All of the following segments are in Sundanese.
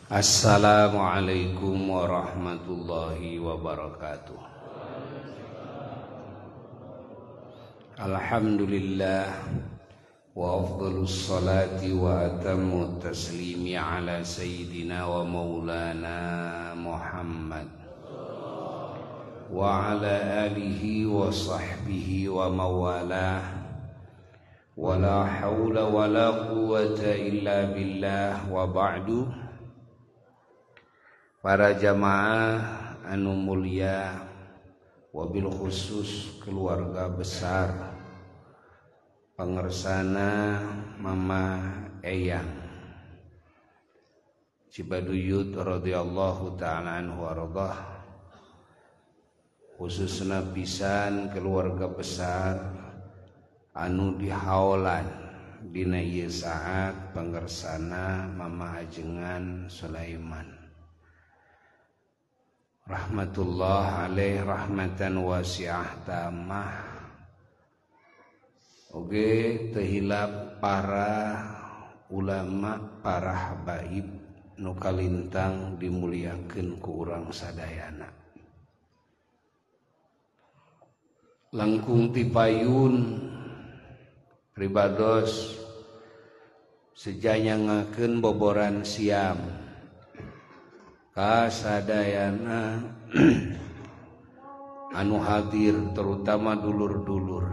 Assalamualaikum warahmatullahi wabarakatuh. Alhamdulillah wa afdalus salati wa atammu taslimi ala sayyidina wa maulana Muhammad wa ala alihi wa sahbihi wa mawalah. Wa la hawla wa la quwwata illa billah wa ba'du. Para jamaah anu mulia, wabil khusus keluarga besar pangersana Mama Eyang Cibaduyut radhiyallahu ta'ala anhu warḍah, khususna pisan keluarga besar anu dihaolan dina ieu saat pangersana Mama Ajengan Sulaiman rahmatullah alaih rahmatan wasi'ah tamah. Oge tehilap para ulama, para habaib nu kalintang dimuliakeun ku urang sadayana. Langkung tipayun pribados sejanyangakeun boboran siam kasadayana anu hadir, terutama dulur-dulur.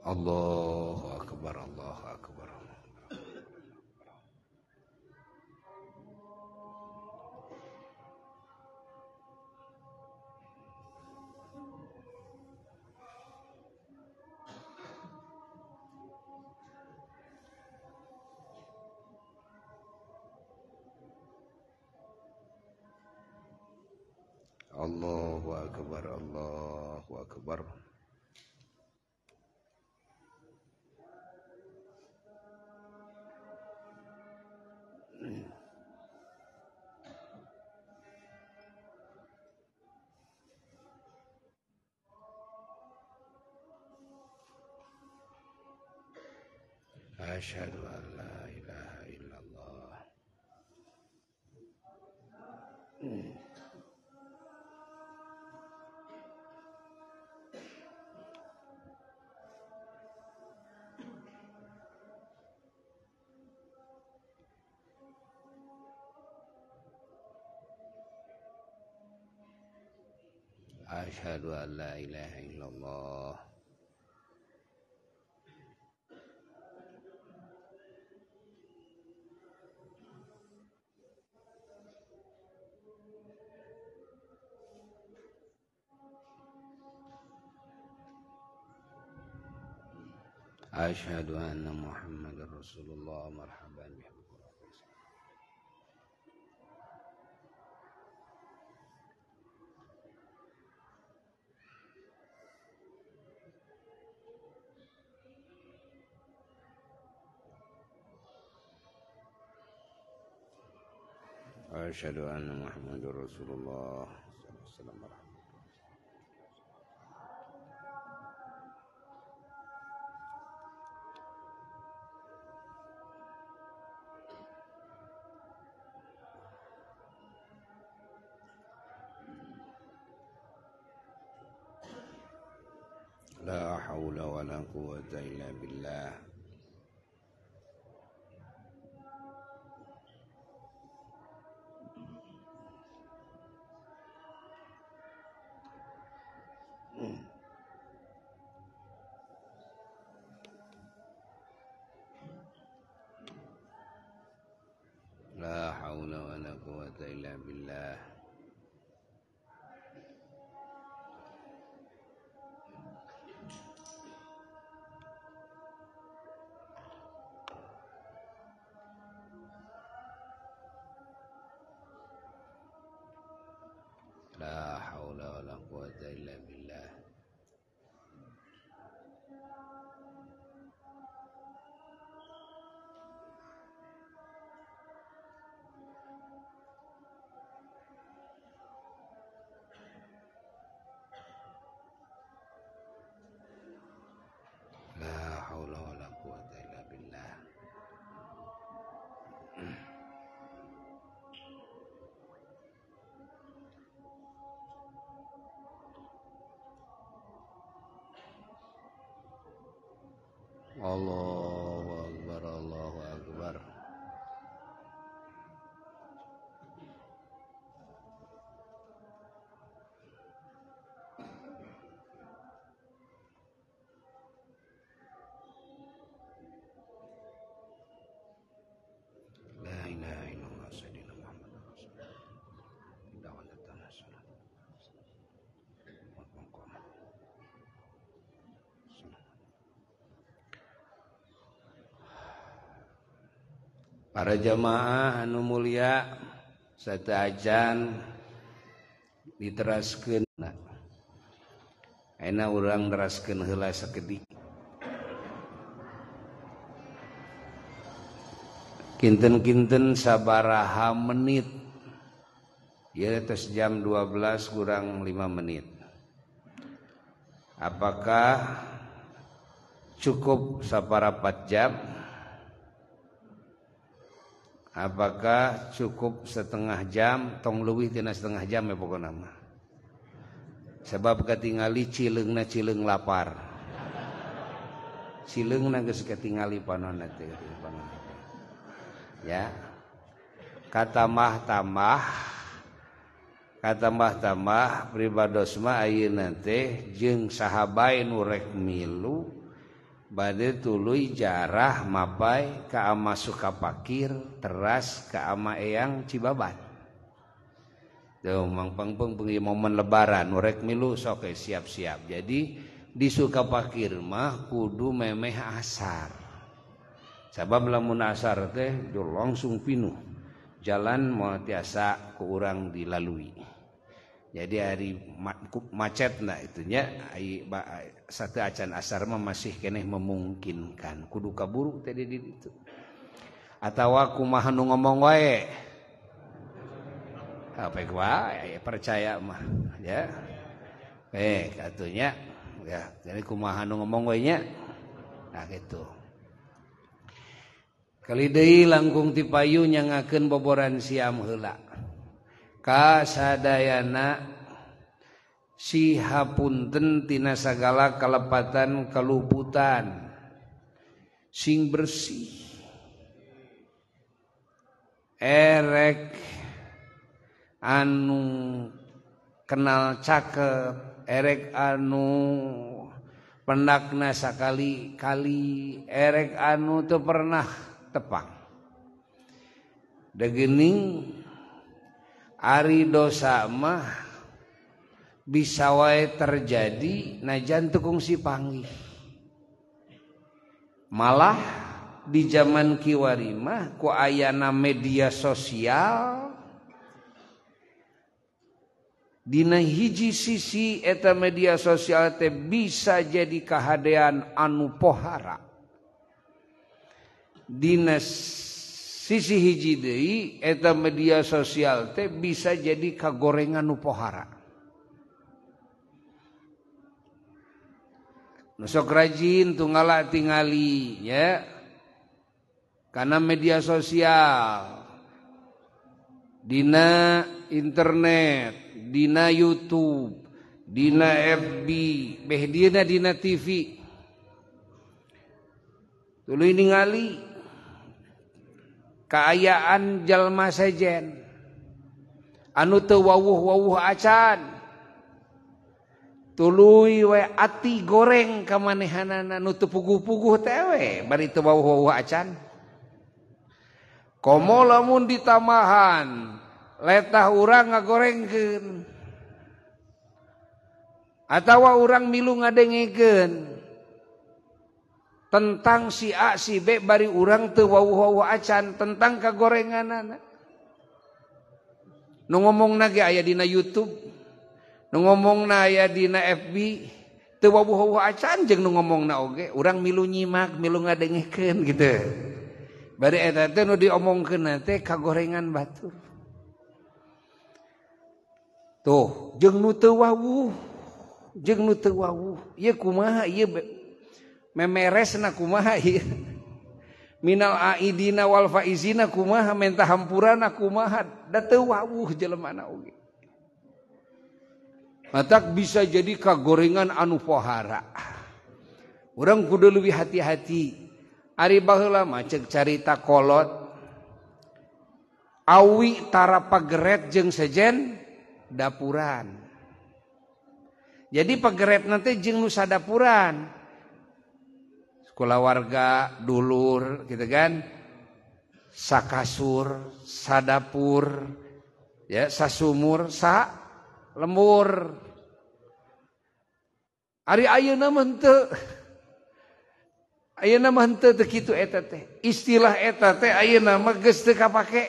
Allahu akbar, Allahu akbar. Allahu akbar, Allahu akbar. Asyhadu an la ilaha illallah. Asyhadu an la ilaha illallah. Asyhadu anna Muhammadar Rasulullah. Marhaban bikum. Asyhadu anna Muhammadar Rasulullah. Sallallahu alaihi wasallam. La haula wa la quwwata illa billah. La haula wa la quwwata illa billah. La haula wa la quwwata illa billah. Allahu akbar, Allahu akbar. La ilaha illallah sayyidina Muhammad rasulullah. Para jamaah anu mulia sateuacan diteraskeun. Ayeuna urang neraskeun heula sakedik. Kinten-kinten sabaraha menit. Ieu tos jam 12 kurang 5 menit. Apakah cukup saparapat jam? Apakah cukup setengah jam? Tong leuwih tina setengah jam ya pokona mah. Sebab katingali cileungna cileung lapar. Cileungna geus katingali panonna teh panonna. Ya. Katamah-tamah katamah-tamah pribados mah ayeuna teh jeung sahabae nu rek milu bade tuluy jarah mapai ka ama Sukapakir teras ka ama Eyang Cibabat. Tuh mang pangpeng momen lebaran nu rek milu sok siap-siap. Jadi di Sukapakir mah kudu memeh asar. Sabab lamun asar teh langsung pinuh. Jalan moal tiasa ku urang dilalui. Jadi hari macetna itunya sateuacan asar mah masih keneh memungkinkan. Kudu kaburu teh di ditu. Atawa kumaha nu ngomong wae. Apa wae percaya mah ya. Katunya ya, jadi kumaha nu ngomong wae nya. Nah gitu. Kali deui langkung ti payu nyangakeun boboran siam heula. Kasadayana sihapunten tina sagala kalepatan kaluputan sing bersih erek anu kenal cakep, erek anu pendakna sakali-kali, erek anu teu pernah tepang. Degening ari dosa mah bisa wae terjadi najan teu kungsi panggih. Malah di zaman kiwari mah ku ayana media sosial, dina hiji sisi eta media sosial teh bisa jadi kahadean anu pohara. Dina sisi hiji deui eta media sosial teh bisa jadi kagorengan nu pohara. Nu sok rajin tunggala tingali ya. Karena media sosial, dina internet, dina YouTube, dina FB, beh dina dina TV. Tuluy ningali kaayaan jalma sejen anu teu wawuh-wawuh acan, tuluy we ati goreng ka manehanana nu teu puguh-puguh teh we bari teu wawuh-wawuh acan. Komo lamun ditamahan letah urang ngagorengkeun atawa urang milu ngadengekeun tentang si A si B bari urang teu wawuh-wawuh acan tentang kagorenganana. Nu ngomongna ge aya dina YouTube, nu ngomongna aya dina FB, teu wawuh-wawuh acan jeung nu ngomongna oge urang milu nyimak, milu ngadengekeun gitu. Bari eta teh nu diomongkeun teh kagorengan batur. Tuh, jeung nu teu wawuh, jeung nu teu wawuh. Ieu kumaha ieu memeresna kumaha ieu? Minal aidina wal faizina kumaha, menta hampurana kumaha, da teu wawuh jelemana oge. Matak bisa jadi kagorengan anu pohara. Urang kudu leuwih hati-hati. Ari baheula mah ceuk carita kolot awi tara pageret jeung sejen dapuran. Jadi pageret nanti jeung nu sadapuran. Kulawarga, dulur gitu kan. Sakasur, sadapur, ya, sasumur, sa lembur. Ari ayeuna mah henteu. Ayeuna mah henteu teu kitu eta teh. Istilah eta teh ayeuna mah geus teu kapake.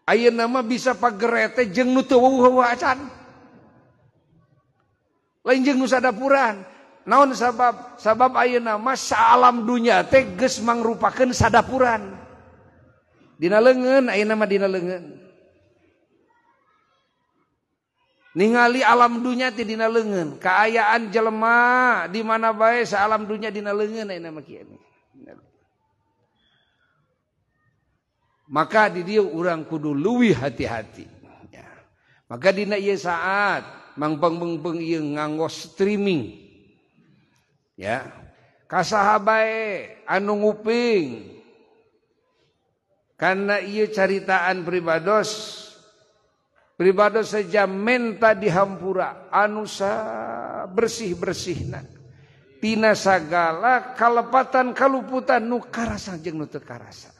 Ayeuna mah bisa pageret teh jeung nu teu weuh acan. Lain jeung nu sadapuran. Naon sabab? Sabab ayeuna mah saalam dunya teh geus mangrupakeun sadapuran. Dina leungeun ayeuna mah dina leungeun. Ningali alam dunya teh dina leungeun, kaayaan jelema di mana bae saalam dunya dina leungeun ayeuna mah kieu. Maka di dieu urang kudu leuwih hati-hati. Ya. Maka dina ieu saat mangpeng-mengpeng ieu nganggo streaming. Ya, kasaha bae anu nguping. Karena ieu caritaan pribados, pribados saja menta dihampura anu bersih-bersihna tina sagala kalepatan kaluputan nu karasa jeung nu teu karasa.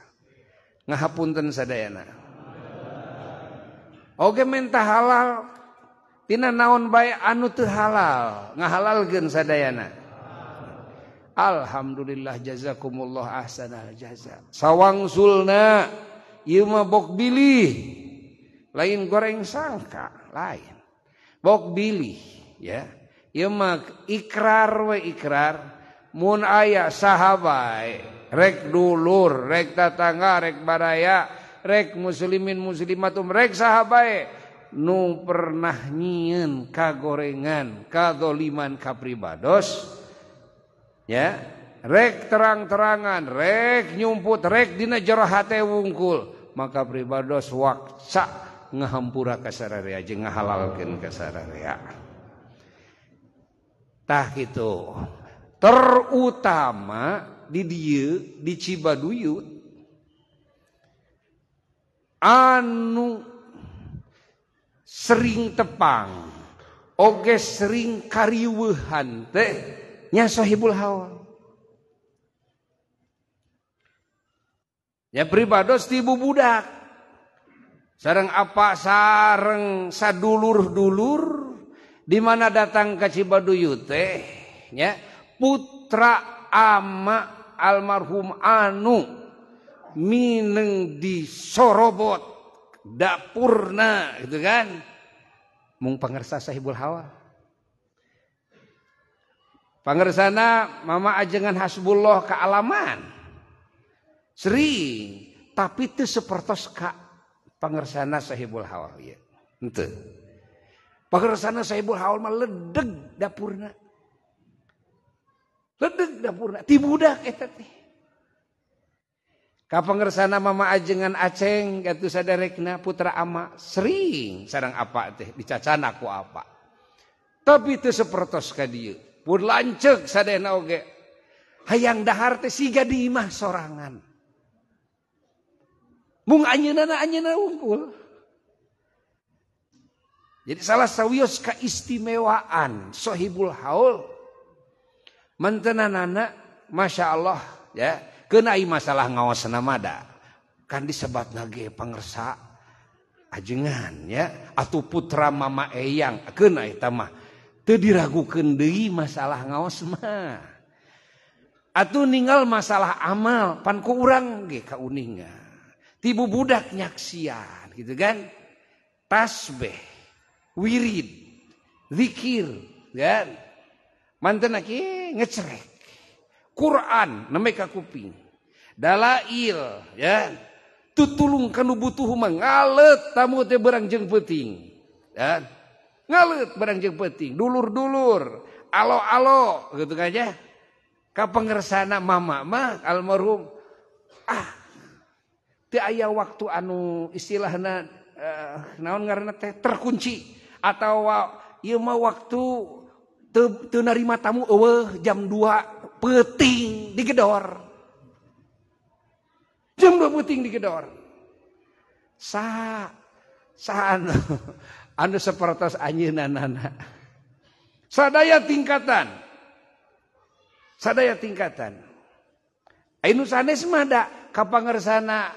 Ngahapunten sadayana. Oge menta halal tina naon bae anu teu halal, ngahalalkeun sadayana. Alhamdulillah jazakumullah ahsanal jaza. Sawangsulna ieu mah bok bilih. Lain goreng sangka, lain. Bok bilih ya. Ieu mah ikrar we ikrar. Mun aya saha bae, rek dulur, rek tatangga, rek baraya, rek muslimin muslimatum, rek saha bae nu pernah nyieun kagorengan, kadoliman ka pribados. Ya, rek terang-terangan, rek nyumput, rek dina jero hate wungkul, maka pribados waksa ngahampura ka sararea jeung ngahalalkeun ka sararea. Tah kitu. Terutama di dieu di Cibaduyut anu sering tepang oge sering kariweuhan teh nya sahibul haul. Ya pribados ti bubudak sareng apa sareng sadulur-dulur di mana datang ka Cibaduyut teh nya putra ama almarhum anu mineng di sorobot dapurna gitu kan mung pangersa sahibul haul. Pangersana mama ajengan hasbullah kealaman sering tapi teu sapertos ka pangersana sahibul haul ieu henteu. Pangersana sahibul haul mah ledeg dapurna. Ledeg dapurna ti budak eta teh. Ka pangersana mama ajengan Aceng gatu sadarekna putra ama sering sareng apa teh dicacana ku apa. Tapi teu sapertos ka dieu. Pun lanceuk sadayana oge hayang dahar teh siga di imah sorangan. Mung anjeunna anjeunna wungkul. Jadi salah sawios keistimewaan sahibul haul mantenanana Masya Allah ya keuna masalah ngaosna mah da kan disebatna ge pangersa ajengan ya atuh putra mama eyang keuna eta mah teu diragukeun deui masalah ngaos mah. Atuh ninggal masalah amal pan ku urang ge kauninga. Ti bubudak nyaksian gitu kan. Tasbih, wirid, zikir kan. Mantena ki ngecerek. Quran nembe ka kuping. Dalail ya. Tutulung kanu butuh mah ngaleut tamu teh berang jeung peuting. Ya. Ngaleut barang jeung peuting, dulur-dulur, alo-alo gitu aja. Ka pangersana mama mah almarhum ah teu aya waktu anu istilahna naon ngaranna teh terkunci atawa ieu mah waktu Teu narima tamu eueuh jam 2 peuting digedor. Jam 2 peuting digedor. Saha saha anu sapertos anjeunna. Sadaya tingkatan. Sadaya tingkatan. Anu sanes mah da kapangersana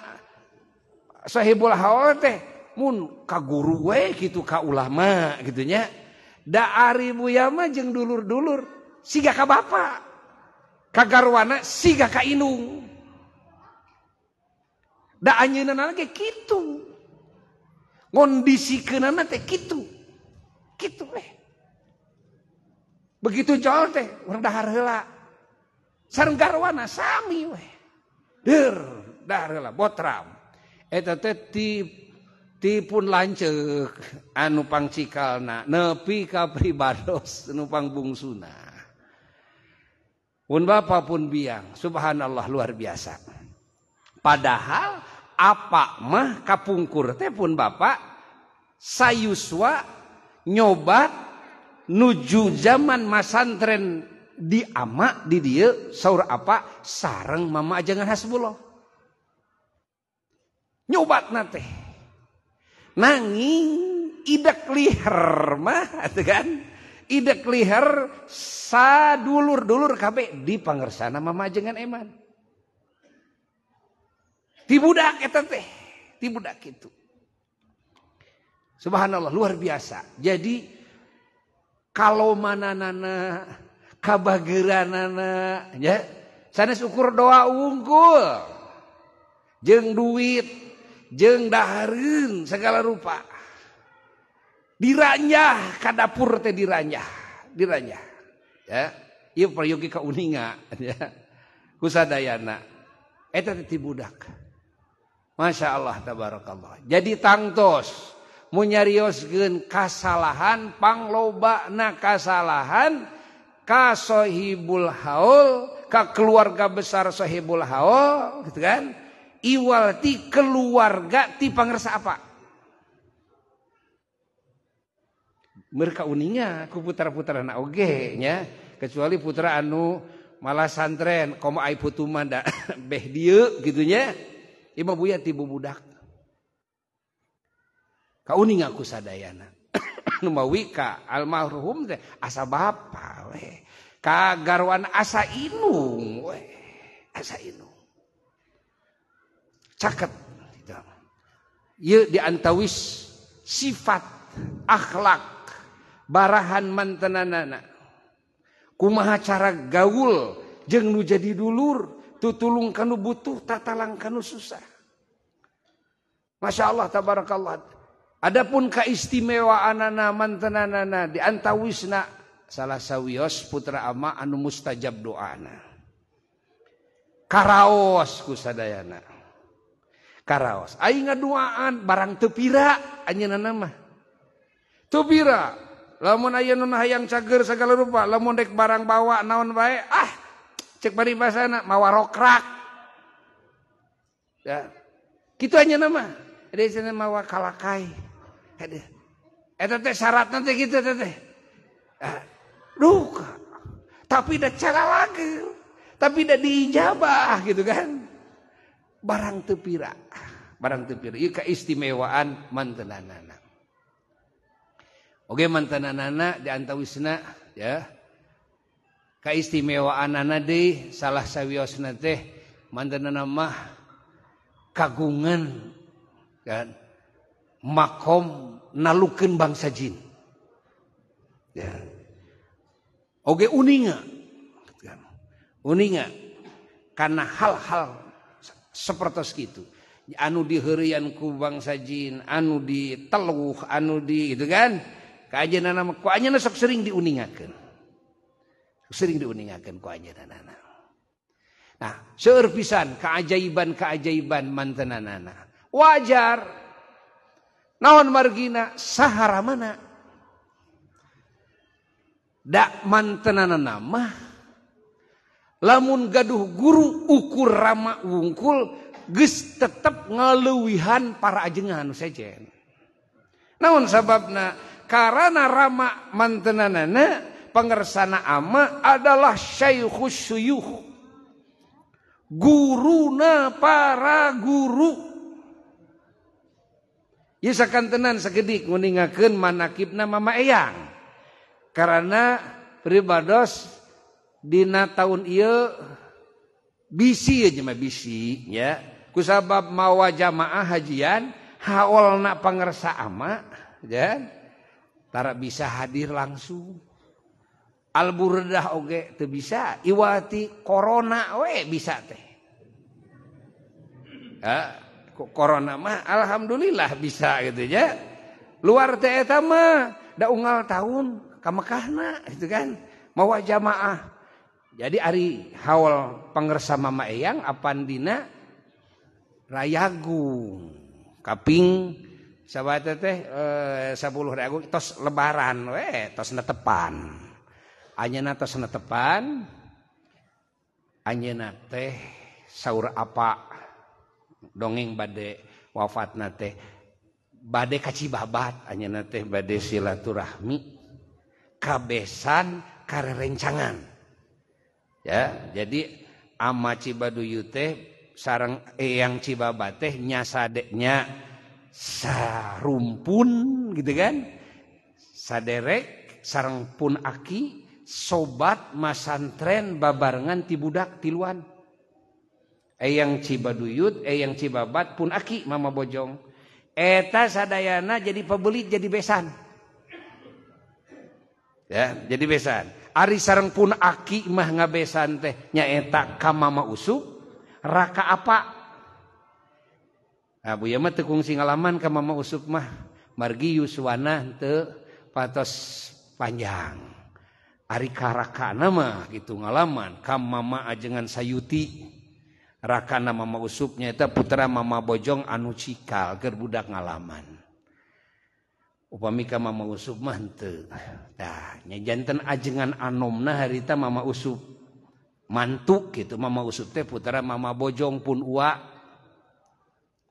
sahibul haul teh mun ka guru we kitu ka ulama kitu nya. Da ari Buya mah jeung dulur-dulur siga ka bapa. Ka garwana siga ka indung. Da anjeunna ge kitu. Ngondisikeunana teh kitu. Kitu we. Begitu jol teh urang dahar heula. Sareng garwana sami we. Deur dahar heula botram. Eta teh tipun lanceuk anu pangcikalna nepi ka pribados nu pangbungsuna. Pun bapa pun biang, subhanallah luar biasa. Padahal apa mah kapungkur teh pun bapa sayuswa nyobat nuju zaman masantren di ama di dieu saur apa sareng mama ajangan Hasbullah. Nyobatna teh. Nanging idek liher mah atuh kan idek liher sadulur-dulur kabeh di pangersana mama ajengan eman. Ti budak eta teh, ti budak kitu. Subhanallah luar biasa. Jadi kalau mananana kabageranana ya sanes ukur doa wungkul jeung duit jeung dahareun segala rupa diranjah ka dapur teh diranjah diranjah ya ieu peryogi ka uninga ya kusadayana eta teh ti budak. Masya Allah tabarakallah. Jadi tangtos munyarioskeun kasalahan panglobana kasalahan ka sohibul haul ka keluarga besar sohibul haul gitu kan. Iwal ti keluarga ti pangersa apa? Mereka uninga ku putra-putrana oge nya, kecuali putra anu malah santren komo ai putu mah da beh dieu kitu nya. Ieu mah buya ti bubudak. Kauninga ku sadayana. Nu mawi ka almarhum teh asa bapa we. Ka garwana asa inung we. Asa inung. Caket gitu. Ieu diantawis sifat akhlak barahan mantenanana. Kumaha cara gaul jeung nu jadi dulur, tutulung kanu butuh, tatalang kanu susah. Masya Allah tabarakallah. Adapun kaistimewaanana mantenanana diantawisna salah sawios putra ama anu mustajab doana. Karaos ku sadayana. Karaos aing ngaduaan barang teu pira anjeunna mah. Teu pira. Lamun aya nu hayang cager sagala rupa, lamun dek barang bawa naon bae, ah cek paribasana mawa rokrak. Ya. Kitu anjeunna mah. Ada cenah mawa kalakai. Aduh. Eta teh syaratna teh kitu teh. Duh. Tapi da cara lagi. Tapi da diijabah gitu kan. Barang teu pira. Barang teu pira. Ieu kaistimewaan mantenanana. Oge mantenanana di antawisna ya. Kaistimewaanana deui salah sawiosna teh mantenana mah kagungan kan makom nalukeun bangsa jin. Ya. Oge uninga. Uninga karena hal-hal sepertos kitu. Anu diheureuyan ku bangsa jin, anu diteluh, anu di gitu kan. Ka anjeunna mah ku anjeunna sok sering diuningakeun. Sering diuningakeun ku anjeunna. Nah, seueur pisan keajaiban-keajaiban mantenanana. Wajar. Naon margina saharamana. Da mantenanana mah lamun gaduh guru ukur rama wungkul geus tetep ngaleuwihan para ajengan nu sejen. Naon sababna? Karana rama mantenanana Pangersana ama adalah syaikhus syuyuh, guruna para guru. Ieu sakantenan sakedik nguningakeun manakibna Mama Eyang. Karena pribados dina taun ieu bisi aja mah bisi ya. Kusabab mawa jamaah hajian haolna pangersa ama ya. Tara bisa hadir langsung. Alburdah oge teu bisa, iwati corona we bisa teh. Ha, corona mah alhamdulillah bisa gitu ya. Luar teh eta mah da unggal tahun ka Mekahna gitu kan. Mawa jamaah. Jadi ari haul pangersa Mama Eyang apan dina Rayagung. Kaping sabata teh 10 Rayagung tos lebaran we, tos netepan. Anjeunna tos netepan. Anjeunna teh saur apa dongeng bade wafatna teh bade ka Cibabat, anjeunna teh bade silaturahmi kabesan karerencangan. Ya, jadi ama Cibaduyut teh sareng Eyang Cibabat teh nyasadeknya sarumpun gitu kan. Saderek sareng pun aki sobat masantren babarengan ti budak tiluan. Eyang Cibaduyut, Eyang Cibabat pun aki Mama Bojong. Eta sadayana jadi pebelit jadi besan. Ya, jadi besan. Ari sareng pun aki mah ngabesan teh nyaeta ka Mama Usup, raka apa? Nah, Buya mah teu kungsi ngalaman ka Mama Usup mah. Margi yuswana teu patos panjang. Ari karakana mah gitu ngalaman ka Mama Ajengan Sayuti. Rakana Mama Usupnya eta putra Mama Bojong anu cikal keur budak ngalaman. Upami ka Mama Usup mah henteu. Tah, nya janten ajengan anomna harita Mama Usup. Mantu gitu Mama Usup teh putra Mama Bojong pun ua.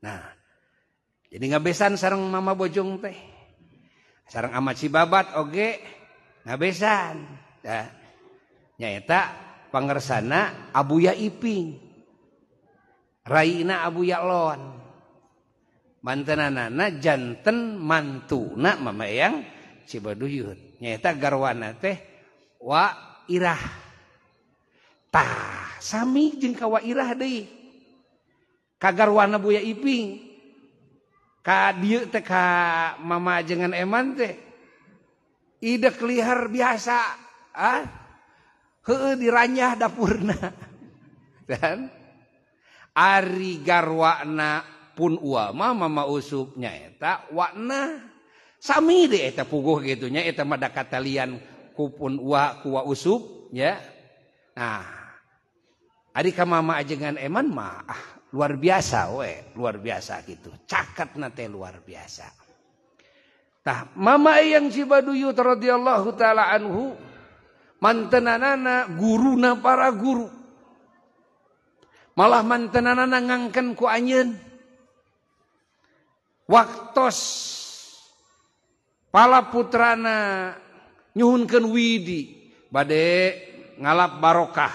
Nah, jadi ngabesan sareng Mama Bojong teh. Sareng ama Cibabat oge ngabesan. Tah, nyaeta pangersana Abuya Iping. Raina Abuya Lon. Mantenanana janten mantuna Mama Eyang Cibaduyut. Nyaeta garwana teh Wa Irah. Tah, sami jeung ka Wa Irah deui. Ka garwana Buya Iping. Ka dieu teh ka Mama Ajengan Eman teh. Idek lihar biasa, ah? Heueuh diranyah dapurna. Dan ari garwana pun uama Mama Usup nyaeta wakna sami deh eta puguh gitu nya eta mah da katalian ku pun ua ku wa Usup ya. Nah, ari ka Mama Ajengan Eman mah ah, luar biasa we, luar biasa gitu. Caketna teh luar biasa. Tah Mama Eyang Cibaduyut radhiyallahu taala anhu mantenanana guruna para guru. Malah mantenanana ngangken ku anjeun. Waktos pala putrana nyuhunkeun widi bade ngalap barokah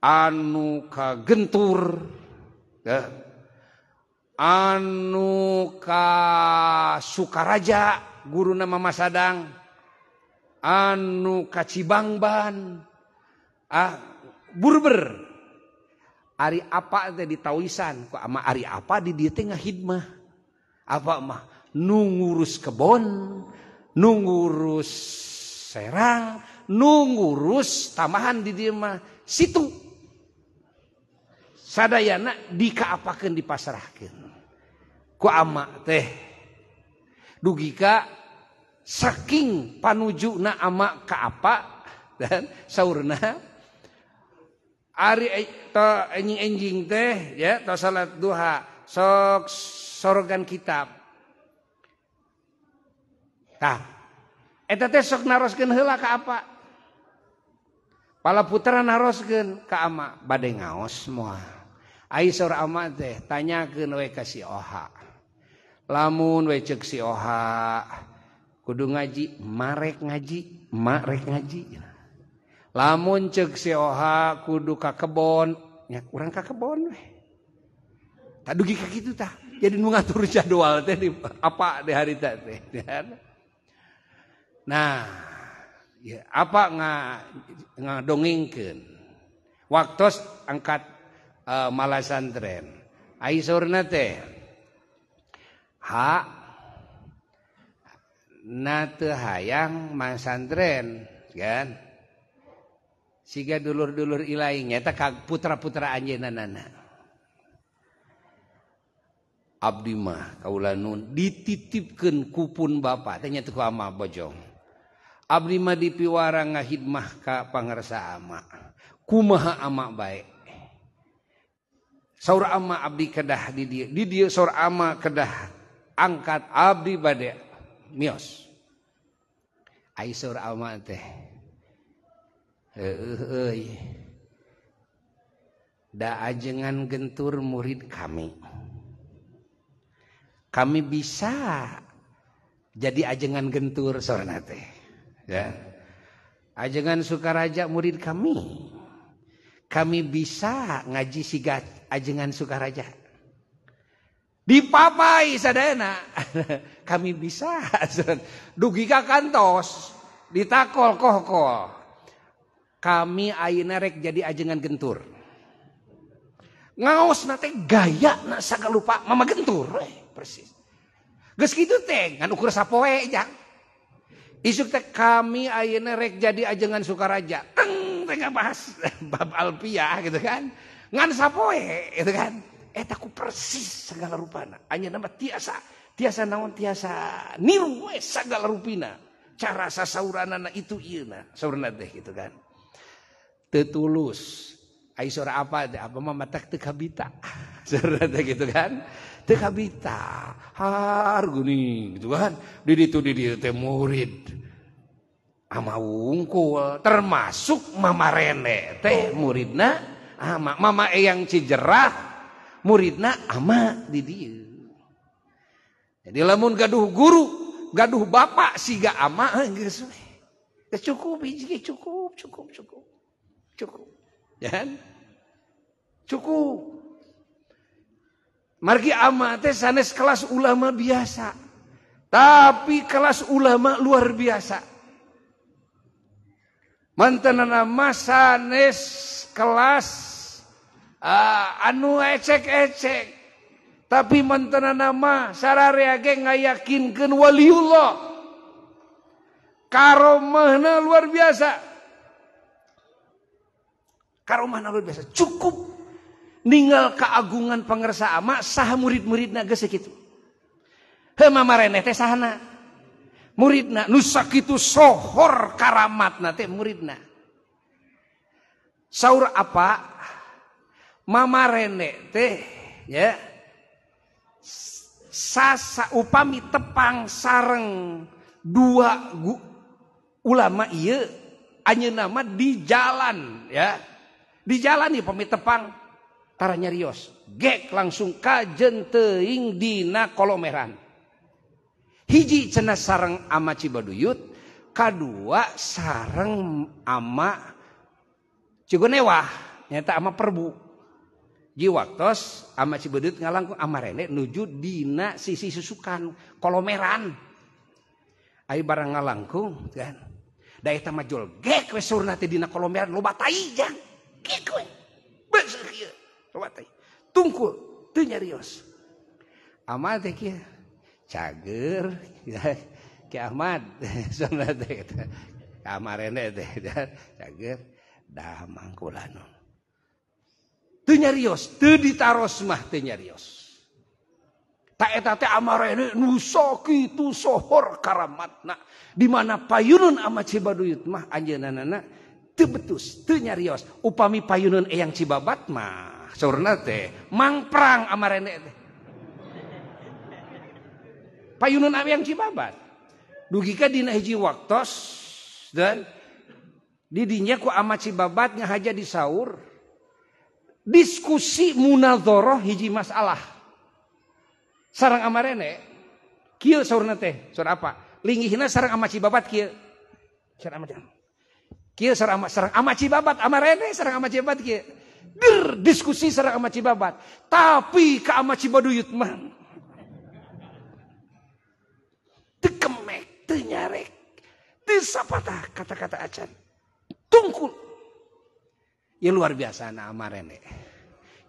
anu ka Gentur, ya, anu ka Sukaraja guruna Mama Sadang, anu ka Cibangban, ah Burber. Ari apa teh ditawisan ku ama ari apa di dieu teh ngahidmah. Apa mah nu ngurus kebon, nu ngurus serang, nu ngurus tamahan di dieu mah situ. Sadayana dikaapakeun dipasrahkeun ku ama teh. Dugi ka saking panujuna ama ka apa dan saurna ari to enjing-enjing teh ya to salat duha sok sorogan kitab. Tah eta teh sok naroskeun heula ka apa? Pala putra naroskeun ka ama bade ngaos moal. Ai saur ama teh tanyakeun we ka si Oha. Lamun we ceuk si Oha kudu ngaji, marek ngaji. Emak rek ngaji. Lamun ceuk si Oha kudu ka kebon, nya urang ka kebon we. Tak dugi ka kitu tah. Jadi nu ngatur jadwal teh di apa di hari teh. Nah, ya, apa ngadongengkeun. Waktos angkat malasantren. Ai saurna teh ha na teu hayang masantren kan. Siga dulur-dulur ilaing nyata putra-putra anjeunna. Abdi mah kaula nun dititipkeun kupun bapa teh nya teu ku ama bojong. Abdi mah dipiwara ngahidmah ka pangersa ama. Kumaha ama bae. Saur ama abdi kedah di dieu, di dieu saur ama kedah angkat abdi bade mios. Ai saur ama teh heueuh euy. Da ajengan gentur murid kami. Kami bisa jadi ajengan gentur sorana teh. Ya. Ajengan Sukaraja murid kami. Kami bisa ngaji siga ajengan Sukaraja. Dipapai sadayana. Kami bisa. Dugi ka kantos ditakol kohkol. Kami ayeuna rek jadi ajengan gentur. Ngaosna teh gaya na sagalupa mama gentur. Persis. Geus kitu teh ngan ukur sapoe jang. Isuk teh kami ayeuna rek jadi ajengan Sukaraja. Teng teh ngabahas bab alfiah gitu kan. Ngan sapoe gitu kan. Eta ku persis segala rupana. Anjeunna mah tiasa, tiasa naon tiasa niru we sagala rupina. Cara sasauranana itu ieu na, saurna teh gitu kan. Teu tulus. Ai saur apa teh? Apa mah matak teu kabita. Saurna teh gitu kan. Teu kabita. Har geuning gitu kan. Di ditu di dieu teh murid ama wungkul termasuk Mama Rene teh muridna ama Mama Eyang Cijerah muridna ama di dieu. Jadi lamun gaduh guru, gaduh bapak siga ama geus we. Geus cukup hiji cukup cukup cukup. Cukup. Ya kan? Cukup. Margi ama teh sanes kelas ulama biasa. Tapi kelas ulama luar biasa. Mantenana mah sanes kelas anu ecek-ecek. Tapi mantenana mah sararea ge ngayakinkeun waliullah. Karomahna luar biasa. Karomahna luar biasa. Cukup ninggal keagungan pangersa ama saha murid-muridna geus sakitu. Heuh Mama Reneh teh sahana? Muridna nu sakitu sohor karamatna teh muridna. Saur apa? Mama Rene teh ya sasa upami tepang sareng dua ulama ieu anjeunna mah di jalan ya. Di jalan ieu pami tepang tara nyarios. Gek langsung kajen teuing dina kolomeran. Hiji cenah sareng ama Cibaduyut, kadua sareng ama Cigonewah, nyata ama Perbu. Ji waktos ama Cibaduyut ngalangkung ama Rene nuju dina sisi susukan kolomeran. Ai barang ngalangkung kan. Da eta mah jol gek we surna teh dina kolomeran loba tai jang. Gek we. Beuseuh kieu loba tai. Tungkul teu nyarios. Ama teh kieu. Cager Ki Ahmad saurna teh ka Rene teh cager dah mangkulano. Teu nyarios, teu ditaros mah teu nyarios. Ta eta teh amarene nu sakitu sohor karamatna di mana payunun ama Cibaduyut mah anjeunna teu betus, teu nyarios. Upami payunun Eyang Cibabat mah saurna teh mangprang amarene teh. Payunun Eyang Cibabat. Dugi ka dina hiji waktos dan didinya ku ama Cibabat ngahaja di saur diskusi munadharah hiji masalah. Sareng amarene kieu saurna teh, saur apa? Linggihna sareng ama Cibabat kieu. Sareng ama kieu sareng ama Cibabat ama Rene sareng ama Cibabat kieu. Der diskusi sareng ama Cibabat. Tapi ka ama Cibaduyut mah teu kemek, teu nyarek, teu sapatah kata-kata acan. Tungkul. Ya luar biasa na ama Rene.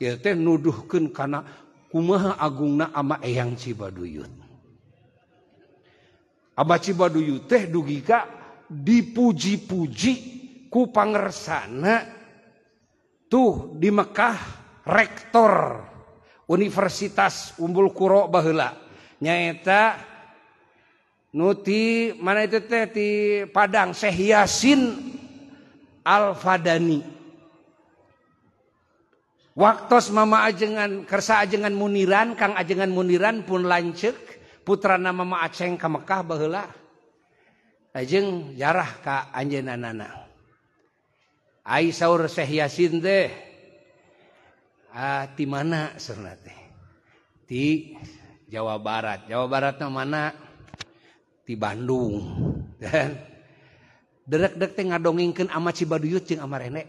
Ya teh nuduhkeun kana kumaha agungna ama Eyang Cibaduyut. Ama Cibaduyut teh dugi ka dipuji-puji ku pangersana tuh di Mekah rektor Universitas Umbul Qura baheula nyaeta nu ti mana itu teh ti Padang Syekh Yasin Al-Fadani. Waktos mama ajengan kersa ajengan Muniran Kang ajengan Muniran pun lanceuk putrana mama Aceng ka Mekah baheula ajeng jarah ka anjeunna. Ai saur Syekh Yasin teh ti mana saurna teh? Ti Jawa Barat. Jawa Baratna mana? Ti Bandung. Dan derek-derek teh ngadongengkeun ama Cibaduyut jeung ama Rene.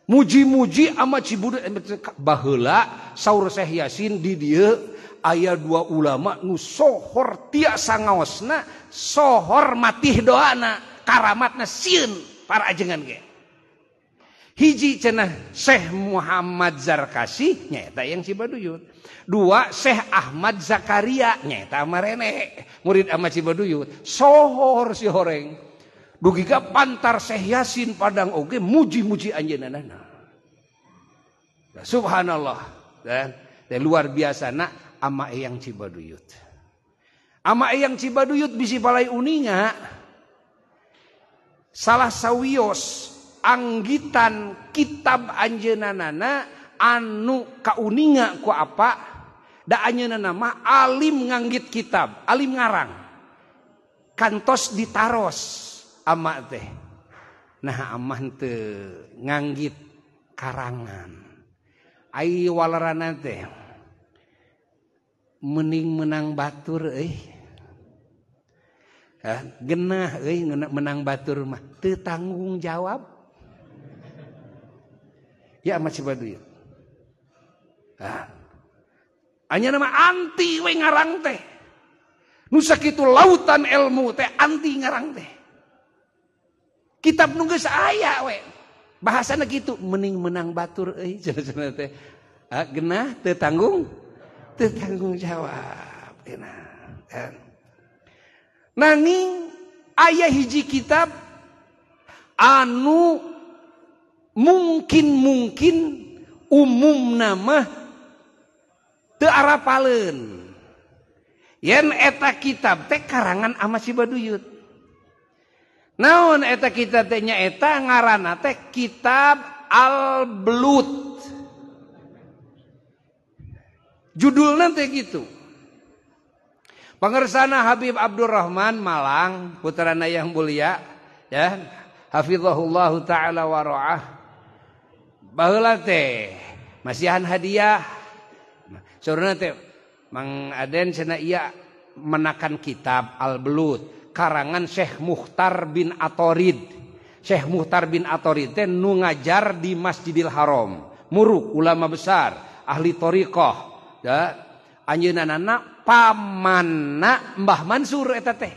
Muji-muji ama Cibaduyut baheula saur Syekh Yasin di dieu aya dua ulama nu sohor tiasa ngaosna, sohor matih doana, karamatna sieun para ajengan ge. Hiji cenah Syekh Muhammad Zarkasi nyaeta yang Cibaduyut. Dua Syekh Ahmad Zakaria nyaeta ama Rene, murid ama Cibaduyut. Sohor si horeng. Dugi ka pantar Syekh Yasin Padang oge muji-muji anjeunna. Subhanallah. Dan luar biasa na ama Eyang Cibaduyut. Ama Eyang Cibaduyut bisi balai uninga salah sawios anggitan kitab anjeunana anu kauninga ku apa da anjeunna mah alim nganggit kitab, alim ngarang. Kantos ditaros ama teh. Nah ama teu nganggit karangan. Ai walarana teh mending menang batur euy. Genah euy menang batur mah teu tanggung jawab. Ya ama Cibaduyut. Anjeunna mah anti we ngarang teh. Nu sakitu lautan ilmu teh anti ngarang teh. Kitab nu geus aya we. Bahasana kitu mending menang batur euy cenah teh. Genah teu tanggung jawab. Genah. Nanging aya hiji kitab anu mungkin-mungkin umum nama teu arapaleun. Yen eta kitab teh karangan ama Cibaduyut. Naon eta kitab teh nya eta ngaranna teh kitab Al-Belut. Judulna teh gitu. Pangersana Habib Abdurrahman Malang, putrana yang mulia, ya, hafizahullah taala wa ra'ah. Baheula teh masihan hadiah. Saurna teh Mang Aden cenah ieu menakan kitab Al-Belut karangan Syekh Mukhtar bin Atorid. Syekh Mukhtar bin Atorid teh nu ngajar di Masjidil Haram, muruk ulama besar, ahli thariqah, ya. Anjeunna pamanna Mbah Mansur eta teh.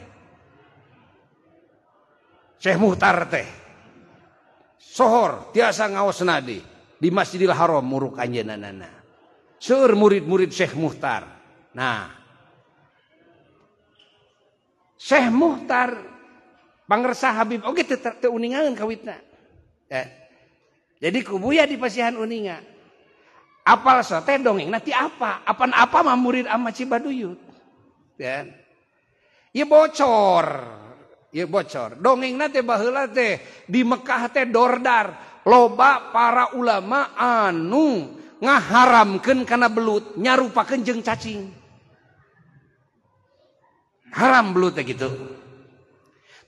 Syekh Mukhtar teh sohor tiasa ngaos nadi di Masjidil Haram muruk anjeunna. Seueur murid-murid Syekh Mukhtar. Nah, Syekh Mukhtar pangersa Habib oge teu uningaeun kawitna. Ya. Jadi kubuya di pasihan uninga. Apal sote dongeng nanti apa? Apan apa mah murid ama Cibaduyut. Ya. Ieu bocor. Ieu bocor. Dongeng teh baheula teh di Mekah teh dordar loba para ulama anu ngaharamkeun kana belut, nyarupakeun jeung cacing. Haram belut teh gitu.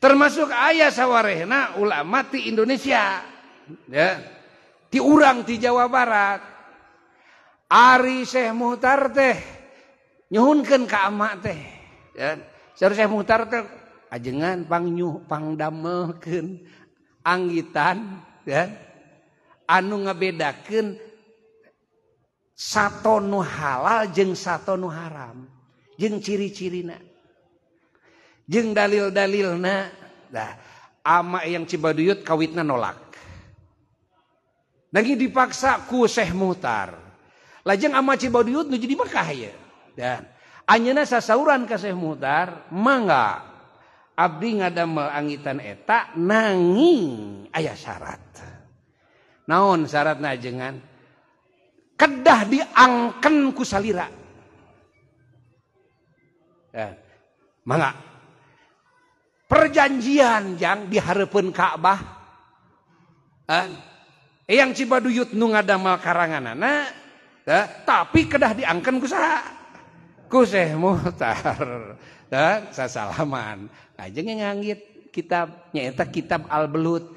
Termasuk aya sawarehna ulama ti Indonesia, ya. Ti urang ti Jawa Barat. Ari Syekh Muhtar teh nyuhunkeun ka ama teh. Ya. Saur Syekh Muhtar teh Ajengan pangnyuh pangdamelkeun anggitan ya anu ngabedakeun sato nu halal jeung sato nu haram jeung ciri-cirina jeung dalil-dalilna. Dah ama yang Cibaduyut kawitna nolak. Nanging dipaksa ku Syekh Muhtar. Lajeng ama Cibaduyut nu jadi Mekah ye. Dan anjeunna sasauran ka Syekh Muhtar, mangga abdi ngadamel angitan eta nanging aya syarat. Naon syaratna ajengan? Kedah diangken ku salira. Dan mangga perjanjian jang dihareupeun Ka'bah. Eyang Cibaduyut nu ngadamel karanganana, tapi kedah diangken ku saha? Ku Syekh Muhtar. Dan sasalaman. Ajeng nganggit kitab nyaeta kitab Al-Belut.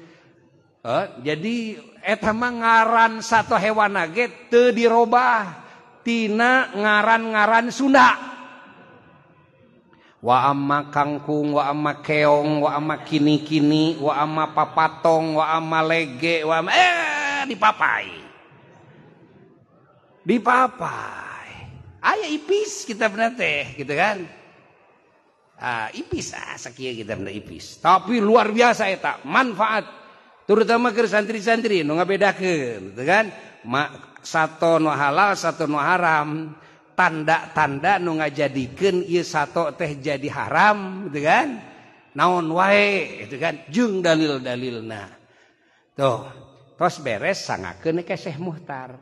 Jadi eta mah ngaran sato hewan ge teu dirobah tina ngaran-ngaran Sunda. Wa amma kangkung, wa amma keong, wa amma kini-kini, wa amma papatong, wa amma lege, wa amma dipapai. Dipapai. Aya ipis kitabna teh gitu kan. Ah, ipis sakieu kitabna ipis. Tapi luar biasa eta, manfaat terutama ke santri-santri nu ngabedakeun gitu kan. Sato nu halal, sato nu haram. Tanda-tanda nu ngajadikeun ieu sato teh jadi haram gitu kan. Naon wae gitu kan, jeung dalil-dalilna. Tuh, tos beres sangakeun ka Syekh Muhtar.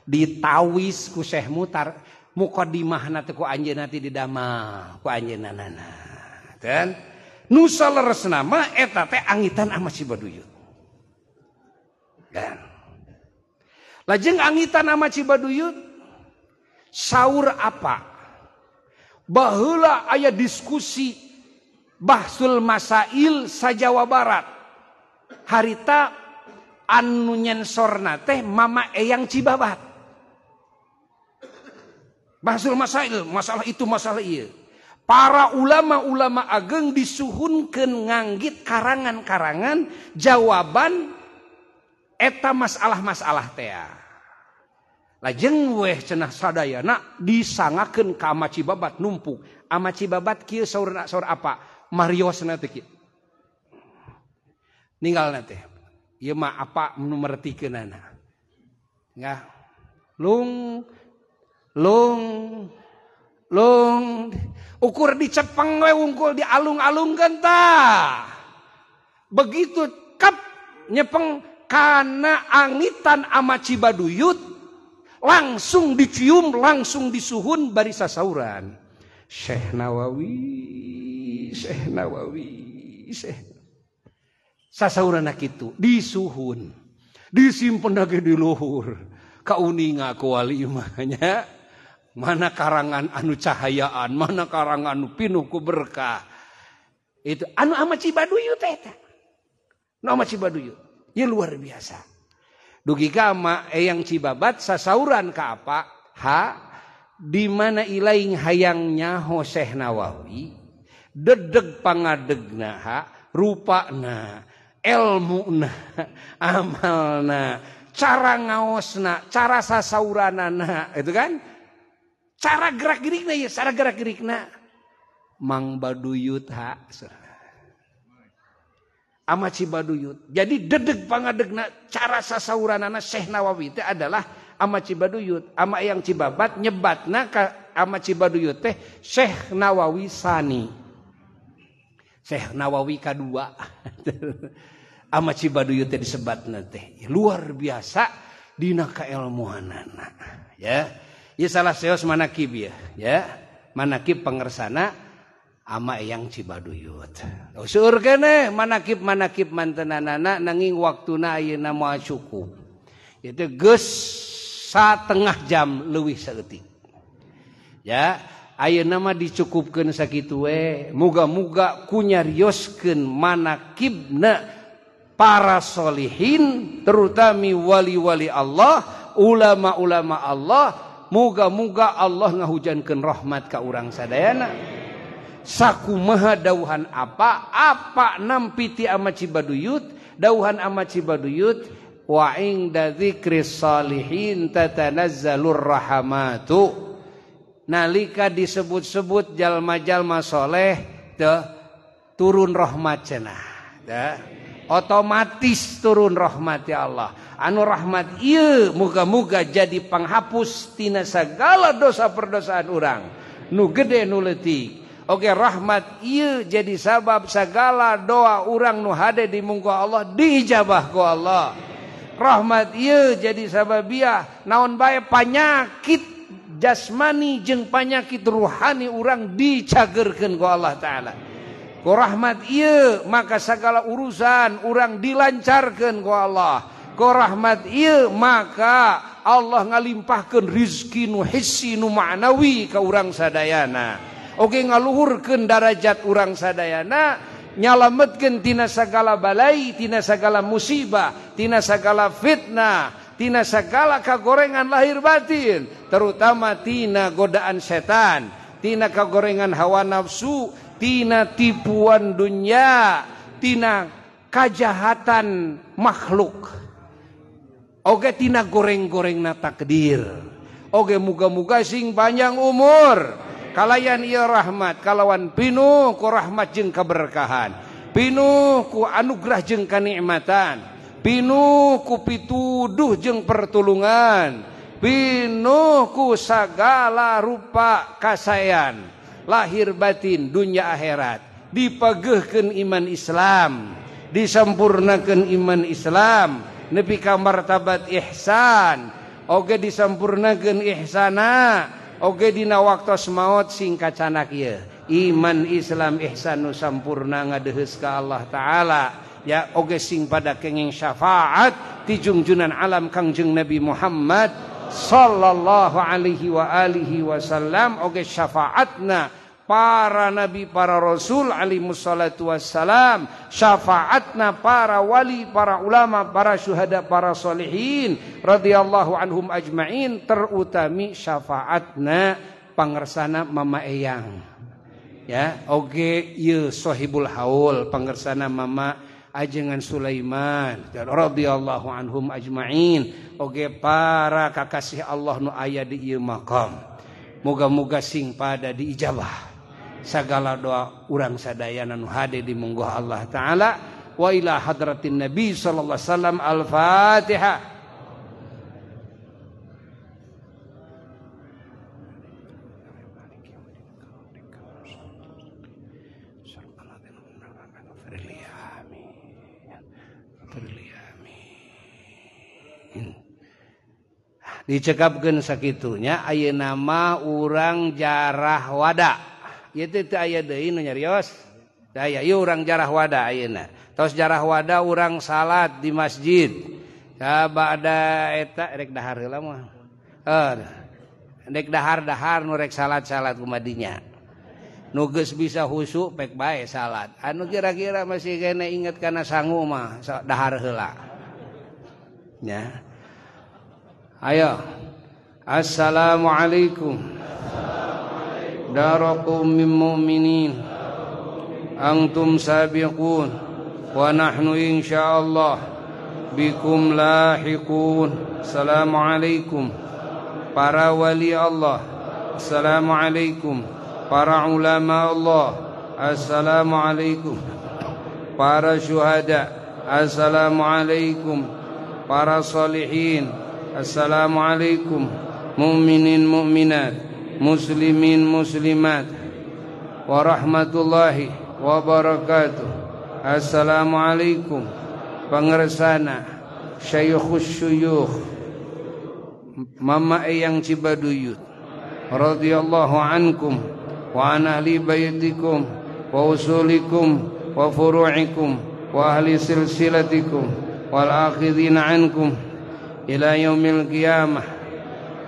Ditawis ku Syekh Muhtar, mukadimahna teh ku anjeunna teh didamel ku anjeunna. Dan nu saleresna mah eta teh angitan ama Cibaduyut. Dan lajeng angitan ama Cibaduyut saur apa? Baheula aya diskusi Bahsul Masail sa-Jawa Barat. Harita anu nyensorna teh Mama Eyang Cibabat. Bahsul Masail, masalah itu masalah ieu. Para ulama-ulama ageng disuhunkeun nganggit karangan-karangan jawaban eta masalah-masalah teh. Lajeng weh cenah sadayana disangakeun ka ama Cibabat numpuk. Ama Cibabat kieu saurna saur apa? Mariosna teh kieu. Ninggalna teh. Ieu mah apa nu mertikeunana. Ngah. Lung lung lung ukur dicepeng we wungkul dialung-alungkeun tah. Begitu kep nyepeng kana angitan ama Cibaduyut langsung dicium, langsung disuhun bari sasauran. Syekh Nawawi, Syekh Nawawi, Syekh. Sasauranna kitu disuhun. Disimpen lagi di luhur. Kauninga ku wali mah nya. Mana karangan anu cahayaan, mana karangan anu pinuh ku berkah. Itu anu ama Cibaduyut eta. Nu ama Cibaduyut. Ya luar biasa. Dugi ka ama Eyang Cibabat sasauran ka apa? Ha di mana ilaing hayang nyaho Syekh Nawawi, dedeg pangadegna ha, rupana, elmuna, amalna, cara ngaosna, cara sasauranana, itu kan? Cara gerak-gerikna ya, cara gerak-gerikna Mang Baduyut ha. Ama Cibaduyut. Jadi dedeg pangadegna cara sasauranana Syekh Nawawi teh adalah ama Cibaduyut. Ama Eyang Cibabat nyebatna ka ama Cibaduyut teh Syekh Nawawi Sani. Syekh Nawawi kadua. Ama Cibaduyut teh disebatna teh. Luar biasa dina kailmuanana ya. Ya salah seos manakib ya, ya. Manakib pangersana ama Eyang Cibaduyut. Seueur keneh manakib-manakib mantenanana nanging waktuna ayeuna moal cukup. Itu geus satengah jam leuwih saeutik. Ya, ayeuna mah dicukupkeun sakitu we. Muga-muga ku nyarioskeun manakibna para solihin, terutama wali-wali Allah, ulama-ulama Allah. Muga-muga Allah ngahujankeun rahmat ka urang sadayana. Sakumaha dauhan apa apa nampi ti ama Cibaduyut, dauhan ama Cibaduyut wa inda dzikris salihin tatanazzalur rahamatu. Nalika disebut-sebut jalma-jalma soleh teh turun rahmat cenah. Teh otomatis turun rahmat ya Allah. Anu rahmat ieu muga-muga jadi panghapus tina segala dosa perdosaan urang nu gede nu leutik. Oke, rahmat ieu jadi sabab segala doa urang nu hade di mungko Allah diijabah ku Allah. Rahmat ieu jadi sababiah naon bae panyakit jasmani jeung panyakit ruhani urang dicagerkeun ku Allah Ta'ala. Ku rahmat ieu maka segala urusan urang dilancarkeun ku Allah. Ku rahmat ieu maka Allah ngalimpahkeun rizki nu hissi nu ma'nawi ka urang sadayana. Oke, ngaluhurkeun darajat urang sadayana, nyalametkeun tina sagala balai, tina sagala musibah, tina sagala fitnah, tina sagala kagorengan lahir batin, terutama tina godaan setan, tina kagorengan hawa nafsu, tina tipuan dunia, tina kajahatan makhluk. Oke, tina goreng-gorengna takdir. Oke, muga-muga sing panjang umur. Kalayan ieu rahmat kalawan pinuh ku rahmat jeung keberkahan, pinuh ku anugerah jeung kanikmatan, pinuh ku pituduh jeung pertulungan, pinuh ku sagala rupa kasayan lahir batin dunia akhirat. Dipegehkeun iman Islam, disampurnakeun iman Islam nepi ka martabat ihsan. Oge disampurnakeun ihsana. Oge dina waktos maot sing kacanak ieu iman Islam ihsan nu sampurna ngadeheus ka Allah Ta'ala. Ya, oge sing pada kenging syafaat ti jungjunan alam Kangjeng Nabi Muhammad sallallahu alaihi wa alihi wasallam. Oge syafaatna para nabi, para rasul alaihi wassalatu wassalam, syafaatna para wali, para ulama, para syuhada, para solehin radhiyallahu anhum ajmain, terutami syafaatna pangersana Mama Eyang. Ya, oge ieu sahibul haul pangersana Mama Ajengan Sulaiman radhiyallahu anhum ajmain. Oge para kakasih Allah nu aya di ieu maqam. Moga-moga sing pada diijabah sagala doa urang sadayana nu hade di mungguh Allah Ta'ala. Wa ila hadratin Nabi sallallahu alaihi wasallam. Al-Fatihah. Dicekapkeun sakitunya ayeuna mah urang jarah wada. Ieu teh teu aya deui nu nyarios. Teu aya ieu urang jarah wada ayeuna. Tos jarah wada urang salat di masjid. Ka ba'da eta rek dahar heula mah. Rek dahar-dahar nu rek salat-salat kumadinya. Nu geus bisa khusyuk pek bae salat. Anu kira-kira masih kene inget kana sangu mah dahar heula. Nya. Ayo. Assalamualaikum. Darakum min mu'minin. Antum sabiqun wa nahnu insyaallah bikum lahiqun. Assalamualaikum para wali Allah. Assalamualaikum para ulama Allah. Assalamualaikum para syuhada. Assalamualaikum para salihin. Assalamualaikum mu'minin mu'minat, muslimin muslimat, warahmatullahi wabarakatuh. Assalamualaikum pangersana syaikhus syuyukh Mama Eyang Cibaduyut radhiyallahu ankum wa an ahli baitikum wa usulikum wa furu'ikum wa ahli silsilatikum wal akhidina ankum ila yaumil qiyamah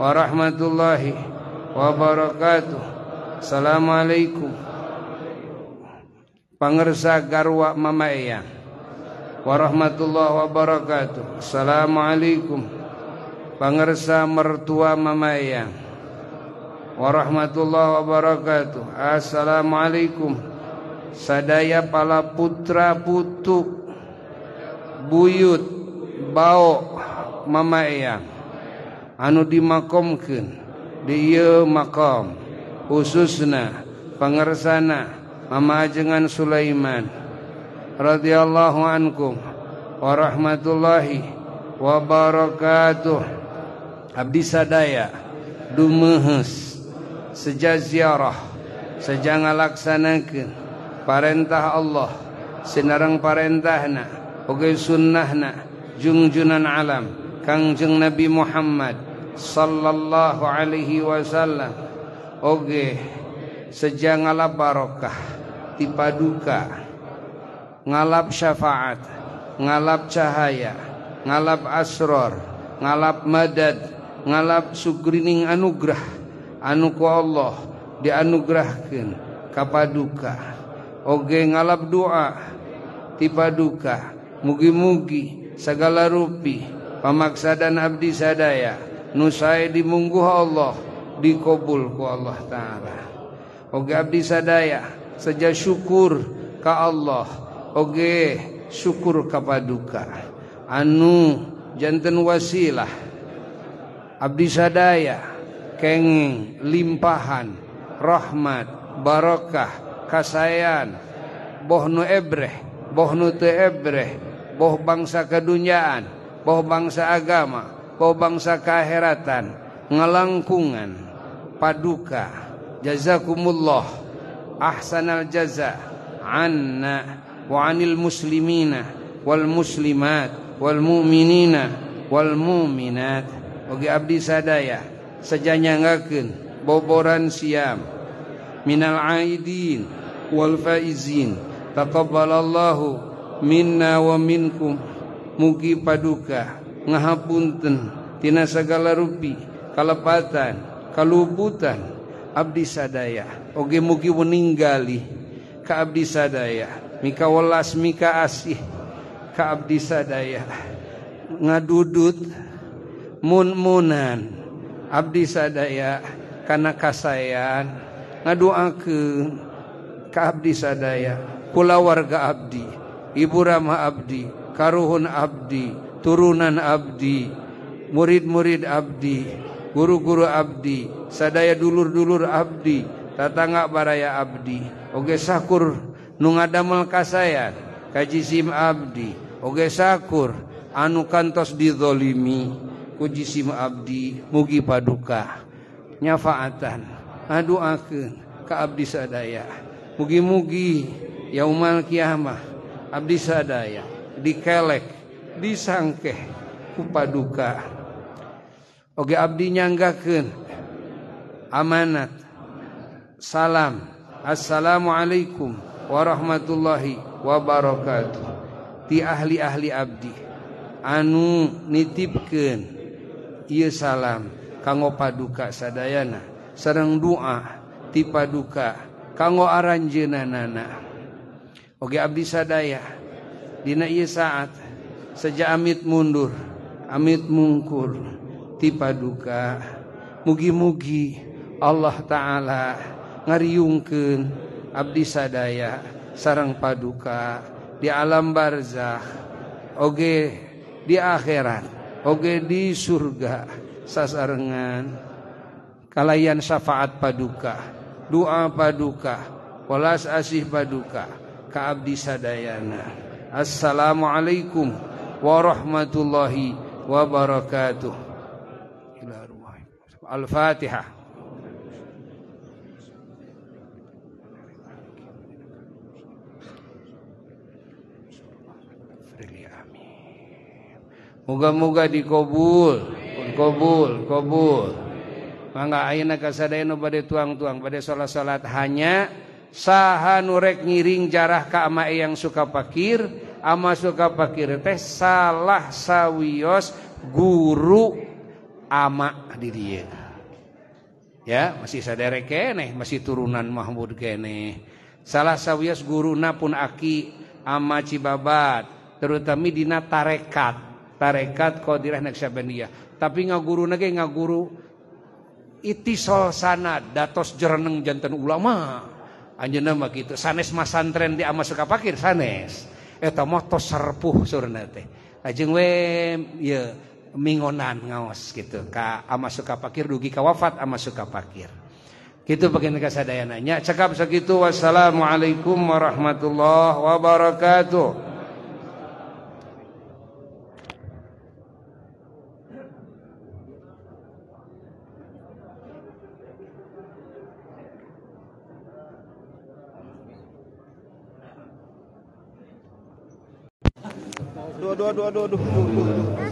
wa rahmatullahi wabarakatuh. Assalamualaikum pangersa garwa Mama Eyang warahmatullahi wabarakatuh. Assalamualaikum pangersa mertua Mama Eyang warahmatullahi wabarakatuh. Assalamualaikum sadaya pala putra putu buyut bao mama eyang anu dimakomkeun di ieu makom khususna pangersana Mama Ajengan Sulaiman radhiyallahu ankum warahmatullahi wabarakatuh. Abdi sadaya dumehes seja ziarah seja ngalaksanakeun parentah Allah sinareng parentahna oge sunnahna jungjunan alam Kangjeng Nabi Muhammad sallallahu alaihi wasallam oge seja ngalap barokah ti paduka ngalap syafaat ngalap cahaya ngalap asror ngalap madad ngalap sugrining anugerah anu ku Allah dianugerahkeun ka paduka oge ngalap doa ti paduka mugi-mugi sagala rupi pamaksadan abdi sadaya nu sae dimungguh Allah dikabul ku Allah taala. Oge abdi sadaya seja syukur ka Allah oge syukur ka paduka anu janten wasilah abdi sadaya kenging limpahan rahmat barokah kasayan boh nu ebreh boh nu teu ebreh boh bangsa kedunyaan boh bangsa agama boh bangsa keakhiratan ngalangkungan paduka jazakumullah ahsanal jaza anna wa anil muslimina wal muslimat wal mu'minina wal mu'minat. Oge abdi sadaya seja nyanggakeun boboran siam minal aidin wal faizin taqabbalallahu minna wa minkum. Mugi paduka ngahapunten tina sagala rupi kalepatan kaluputan abdi sadaya oge mugi weninggali ka abdi sadaya mika welas mika asih ka abdi sadaya ngadudut mun-munan abdi sadaya kana kasayan ngadoakeun ka abdi sadaya kulawarga abdi ibu rama abdi karuhun abdi turunan abdi murid-murid abdi guru-guru abdi sadaya dulur-dulur abdi tatangga baraya abdi oge sakur nu ngadamel kasayan ka jisim abdi oge sakur anu kantos dizalimi ku jisim abdi mugi paduka nyafaatan ngadoakeun ka abdi sadaya mugi-mugi yaumal kiamah abdi sadaya dikelek disangkeh ku paduka. Oge abdi nyanggakeun amanat salam assalamualaikum warahmatullahi wabarakatuh ti ahli-ahli abdi anu nitipkeun ieu salam kanggo paduka sadayana sareng doa ti paduka kanggo aranjeunanana. Oge abdi sadaya dina ieu saat seja amit mundur amit mungkur ti paduka mugi-mugi Allah taala ngariungkeun abdi sadaya sareng paduka di alam barzakh oge di akhirat oge di surga sasarengan kalayan syafaat paduka doa paduka welas asih paduka ka abdi sadayana. Assalamualaikum warahmatullahi wabarakatuh. Al-Fatihah. Moga-moga dikabul, kabul, kabul. Mangga ayeuna kasadaya nu bade tuang-tuang, bade salat-salat hanya saha nu rek ngiring jarah ka ama eyang Sukapakir, ama Sukapakir teh salah sawios guru ama di dieu. Ya, masih saderek keneh, masih turunan Mahmud keneh. Salah sawios guruna pun aki ama Cibabat, terutama dina tarekat. Tarekat Qadirah Naqsyabandiyah. Tapi ngaguruna ge ngaguru Itisol sanad datos jereneng janten ulama. Anjeunna mah kitu. Sanes masantren di Ama Sukapakir sanes. Eta mah tos serpuh surna teh. Lajeng we ieu mingonan ngaos gitu ka Ama Sukapakir dugi ka wafat Ama Sukapakir. Kitu bagian kasadayana nya. Cekap sakitu, wassalamualaikum warahmatullahi wabarakatuh. Dua.